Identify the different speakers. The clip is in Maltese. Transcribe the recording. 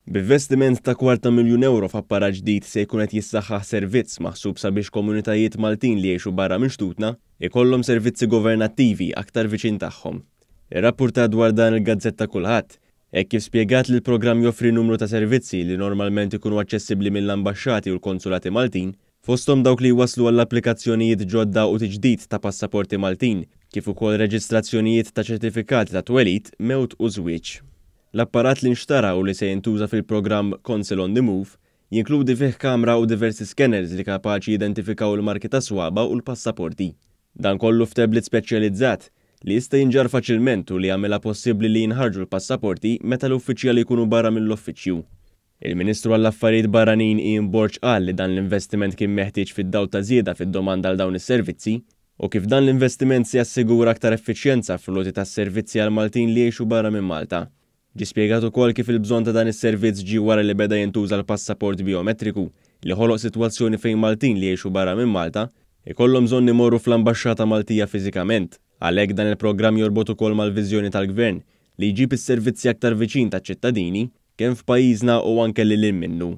Speaker 1: B'investiment ta' kwart ta' miljun ewro f'apparat ġdid se jkun qed jissaħħaħ servizz maħsub sabiex komunitajiet Maltin li jgħixu barra minn xtutna ikollhom servizzi governattivi aktar viċin tagħhom. Irrappurtat dwar dan il-gazzetta Kullħadd, hekk kif spjegat li l-programm joffri numru ta' servizzi li normalment ikunu aċċessibbli mill-ambaxxati u l-konsulati Maltin, fosthom dawk li jwasslu għall-applikazzjonijiet ġodda u tiġdid ta' passaporti Maltin, kif ukoll reġistrazzjonijiet ta' ċertifikati ta' twelid, mewt u żwieġ. L-apparat li nxtara u li se jintuża fil-programm Consul on the Move jinkludi fih kamra u diversi scanners li kapaċi jidentifikaw il-marki tas-swaba' u l-passaporti. Dan kollu f'tablet speċjalizzat li jista' jinġarr faċilment u li jagħmilha possibbli li jinħarġu l-passaporti meta l-uffiċjali jkunu barra mill-uffiċċju. Il-Ministru għall-Affarijiet Barranin Ian Borg qal li dan l-investiment kien meħtieġ fid-dawl ta' żieda fid-domanda għal dawn is-servizzi u kif dan l-investiment se jassigura aktar effiċjenza fl-għoti tas-servizzi għall-Maltin li jgħixu barra minn Malta. Ġie spjegat ukoll kif il-bżonn ta' dan is-servizz ġie wara li beda jintuża l-passaport bijometriku li ħoloq sitwazzjoni fejn Maltin li jgħixu barra minn Malta jkollhom bżonn imorru fl-ambaxxata Maltija fiżikament. Għalhekk dan il-programm jorbot ukoll mal-viżjoni tal-Gvern li jġib is-servizzi aktar viċin taċ-ċittadini kemm f'pajjiżna u anke lil hinn minnu.